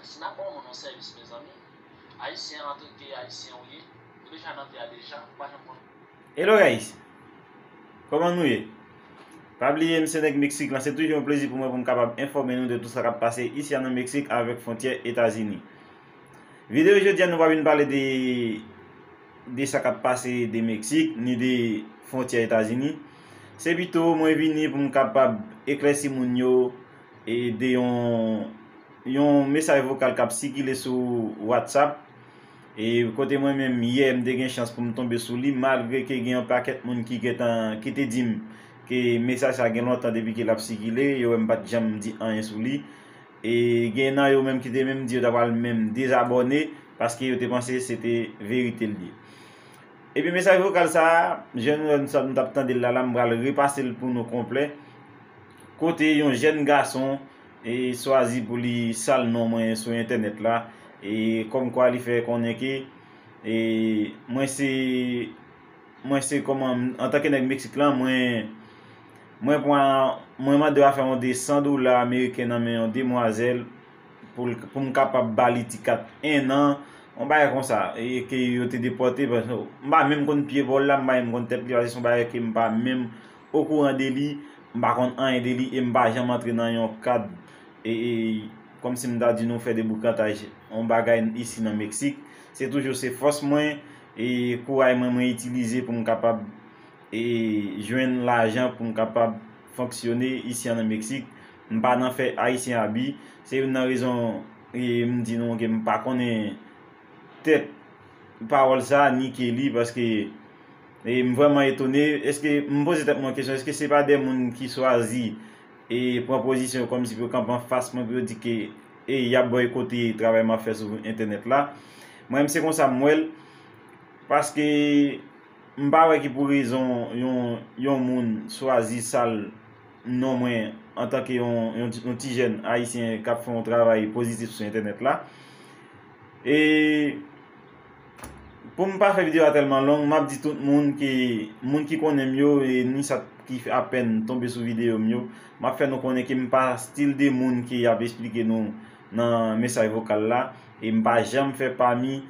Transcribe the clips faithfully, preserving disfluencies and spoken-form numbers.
Si n ap ba yon moun yon sèvis, mezanmi, Ayisyen, antanke Ayisyen ou ye, ou deja nan tè a deja, ou pa janm konn. Hello guys, kòman nou ye? Pa bliye, m se nèg Meksik lan, se toujou yon plezi pou mwen pou m kapab enfòme nou de tout sa k ap pase isi a nan Meksik avèk fwontyè Etazini. Videyo jodi a, nou pa vin pale de, de sa k ap pase de Meksik, ni de fwontyè Etazini. Se pito mwen vini pou m kapab eklèsi moun yo e de yon, yon mesaj vokal k ap sikile sou WhatsApp. E kote mwen menm, yè, m te gen chans pou m tonbe sou li, malgre ke gen yon pakèt moun ki gentan, ki te di m ke mesaj sa gen lontan depi ke l ap sikile, yo wè m pa t janm di anyen sou li. E gen nan yo menm ki te menm di yo ta pral menm dezabòne, paske yo te panse se te verite l ye. Epi mesaj vokal sa a, jan nou, nou t ap tande l la, la, m pral repase l pou nou konplè. Kote yon jèn gason e swazi pou li sal non mwen sou entènèt la, e kòmkwa li fè konnen ke, e mwen se, mwen se kòman, antanke nèg Meksik lan, mwen, mwen pran, mwen mande yo a fè yon de san dola ameriken nan men yon demwazèl pou l, pou m kapab ba li ti kat en an, yon bagay konsa, e ke yo te depòte, paske m pa menm konn pye pa l la, m pa menm konn tèt li, paske se yon bagay ke m pa menm okouran de li, m pa konn anyen de li, e m pa janm antre nan yon kad, e, e, kòmsi m ta di nou fè de boukantaj, yon bagay isi nan Meksik. Se toujou se fòs mwen, e kouray mwen, mwen itilize pou m kapab, e jwenn lajan, pou m kapab fonksyone isi a nan Meksik. M pa nan fè Ayisyen abi. Se youn nan rezon, e m di nou ke m pa konnen tèt pawòl sa a, ni ke li, paske, e m vrèman etone. Èske, m poze tèt mwen kesyon, èske se pa de moun ki swazi e pran pozisyon kòmsi pou yo kanpe anfas mwen, pou yo di ke, e y ap bòykote travay m ap fè sou entènèt la? Mwen menm, se konsa m wè l, paske m pa wè ki pou rezon yon, yon moun swazi sal non mwen antanke yon, yon, yon ti jèn ayisyen k ap fè yon travay pozitif sou entènèt la. E pou m pa fè videyo a tèlman long, m ap di tout moun ke, moun ki konnen m yo, e ni sa ki apèn tonbe sou videyo m yo, m ap fè nou konnen ke m pa stil de moun ki ap esplike nou nan mesaj vokal la, e m pa janm fè pami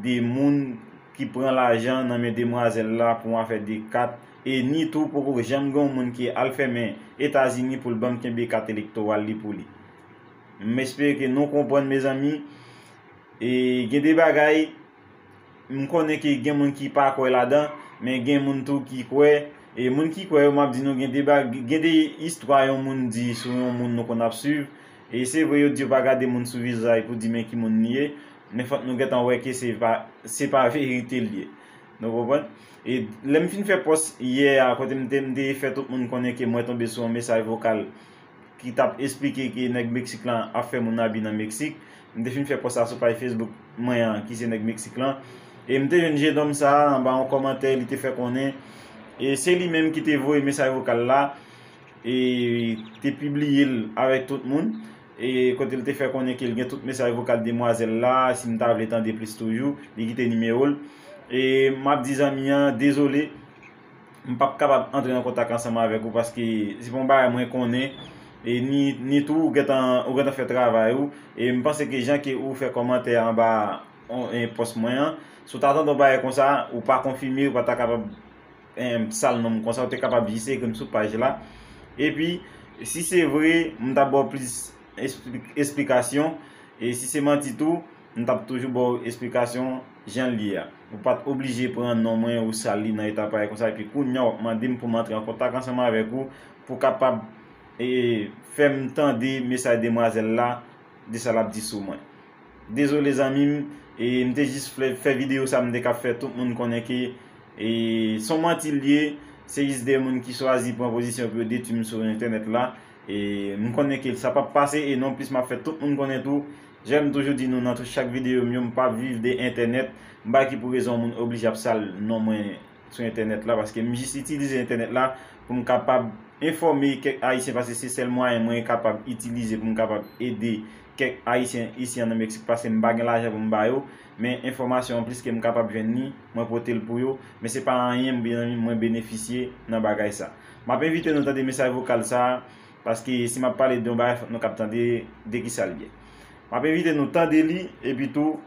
de moun ki pran lajan nan men demwazèl la pou afè de kat, e ni tou poko janm gen yon moun ki al fèmen Etazini pou l ban m kenbe kat elektoral li pou li. M espere ke nou konprann, mezanmi. E gen de bagay, m konnen ke gen moun ki pa kwè ladan, men gen moun tou ki kwè. E moun ki kwè yo, m ap di nou, gen de bag-, gen de istwa yon moun di sou yon moun nou konn ap swiv. E se vre, yo di yo pa gade moun sou vizaj pou di men ki moun li ye, men fòk nou gentan wè ke se pa, se pa verite l ye. Nou konprann? E lè m fin fè pòs yè a, kote m te, m te fè tout moun konnen ke mwen tonbe sou yon mesaj vokal ki t ap esplike ke nèg Meksik lan ap fè moun abi nan Meksik. M te fin fè pòs sa sou paj Facebook mwen an, ki se nèg Meksik lan. E m te jwenn jennonm sa a anba yon kòmantè, li te fè konnen, e se li menm ki te voye mesaj vokal la, e te pibliye l avèk tout moun. E kote l te fè konnen ke l gen tout mesaj vokal demwazèl la, si m ta vle tande plis toujou, li kite nimewo l. E m ap di zanmi an, dezole, m p ap kapab antre an kontak ansanm avèk ou, paske se pa yon bagay mwen konnen, e ni, ni tou ou gentan, ou gentan fè travay ou, e m panse ke jan ke ou fè kòmantè anba on, e, pòs mwen an, si w ta tande yon bagay konsa, ou pa konfime, ou pa ta kapab, e, sal non m konsa, ou te kapab jis ekri m sou paj la. Epi, si se vre, m t ap ba w plis espli-, esplikasyon, e si se manti tou, m t ap toujou ba w esplikasyon jan l ye a. Ou pa t oblije pran non mwen ou sal li nan eta parèy konsa, epi kounye a w ap mande m pou m antre an kontak ansanm avèk ou, pou w kapab, e, fè m tande mesaj demwazèl la, de sa l ap di sou mwen. Dezole zanmi m, e, m te jis fè, fè videyo sa, m te ka fè tout moun konnen ke, e, se yon manti l ye, se jis de moun ki chwazi pran pozisyon pou yo detwi m sou entènèt la. E m konnen ke sa p ap pase, e nonplis m ap fè tout moun konnen tou, jan m toujou di nou nan tout chak videyo m yo, m p ap viv de entènèt, m pa ki pou rezon moun oblije ap sal non mwen sou entènèt la, paske m jis itilize entènèt la pou m kapab enfòme kèk Ayisyen, paske se sèl mwayen mwen kapab itilize pou m kapab ede kèk Ayisyen isi an nan Meksik, paske m pa gen lajan pou m ba yo, men enfòmasyon an plis ke m kapab jwenn li, mwen pote l pou yo, men se pa anyen m, mezanmi, mwen benefisye nan bagay sa. M ap envite nou tande mesaj vokal sa a, paske si m ap pale de yon bagay, fòk nou kab tande de kisa l ye. M ap envite nou tande li, epi tou,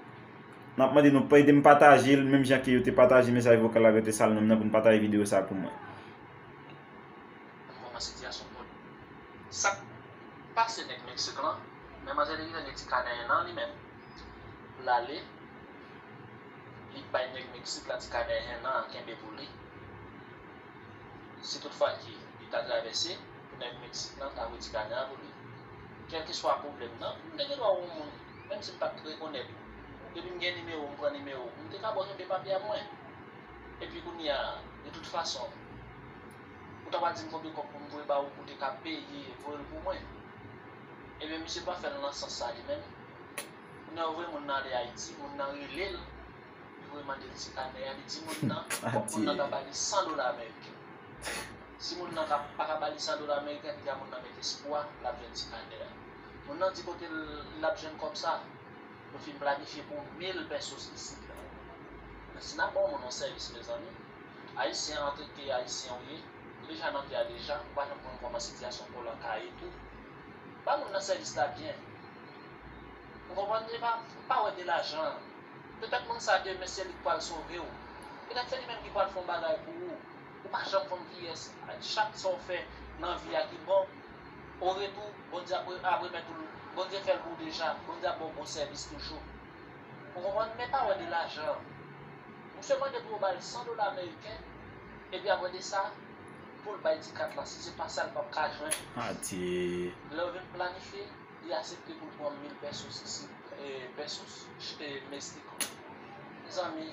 m ap mande nou pa ede m pataje l, menm jan ke yo te pataje mesaj vokal la, yo te sal non m nan pou n pataje videyo sa pou mwen. Kòman sitiyasyon pou li. Sa k pase nèg Meksik lan, men manzè te gentan gen ti kanè en an li menm. L ale, li bay nèg Meksik la ti kanè en an kenbe pou li. Si toutfwa ki li ta travèse, pou nèg Meksik lan ta retire kanè a pou li. Kèlkeswa pwoblèm nan, m te gen dwa wè yon moun, menm si m pa t rekonèt ou. Depi m gen nimewo, m pran nimewo, m te ka ba w kenbe papye a mwen. Epi kounye a, de tout fason, ou ta pral di m konbyen kòb pou m voye ba ou, ou te ka peye voye l pou mwen. Ebyen, misye pa fè l nan sans sa li menm. Kounye a, ou voye moun nan ale Ayiti, moun nan rele l, li voye mande l ti kanè a, li di moun nan, fòk moun nan ta ba li san dola ameriken. Si moun nan ka, pa ka ba li san dola ameriken, kounye a moun nan met espwa, l ap jwenn ti kanè a. Moun nan di kote l, l ap jwenn kòb sa, yo fin planifye pou mil pesos isit la. Men si n ap ba yon moun yon sèvis, mezanmi, ayisyen an, antanke ayisyen ou ye, ou deja nan tè a deja, ou pa janm konn kòman sitiyasyon pa w lan ka ye tou. Ba moun nan sèvis la byen. Ou konprann? E pa, pa wè de lajan. Petèt moun sa demen se li k pral sove w. Petèt se li menm ki pral fè yon bagay pou ou. Ou pa janm konn kiyès. Chak sa w fè nan vi a ki bon, o retou, Bondye ap, ap remèt ou l. Bondye fè l pou w deja. Bondye ap ba w bon sèvis toujou. Ou konprann? Men pa wè de lajan. Misye mande pou yo ba l san dola ameriken, epi apre de sa, pou l bay ti kat la, si se pa sa, l p ap ka jwenn. Adye. Lè yo vin planifye, li aksepte pou l pran mil pesos isit, e, pesos, e, Meksik. Mezanmi,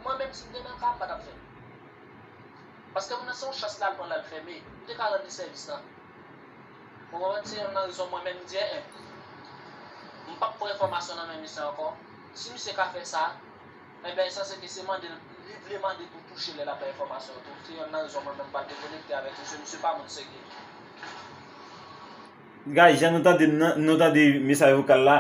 mwen menm, si m te nan ka, m pa t ap fè l. Paske moun nan se yon chans l al pran l al fèmen. M te ka rann li sèvis lan. Ou konprann? Se yonn nan rezon mwen menm m di, en, en, m p ap pran enfòmasyon nan men misye ankò. Si misye ka fè sa, enben, sanse ke se mande l, li vle mande pou touche lè l ap bay enfòmasyon yo tou. Se yonn nan rezon mwen menm m pral dekonekte avèk misye. Misye pa moun serye. Guys, jan nou tande, nou tande mesaj vokal la,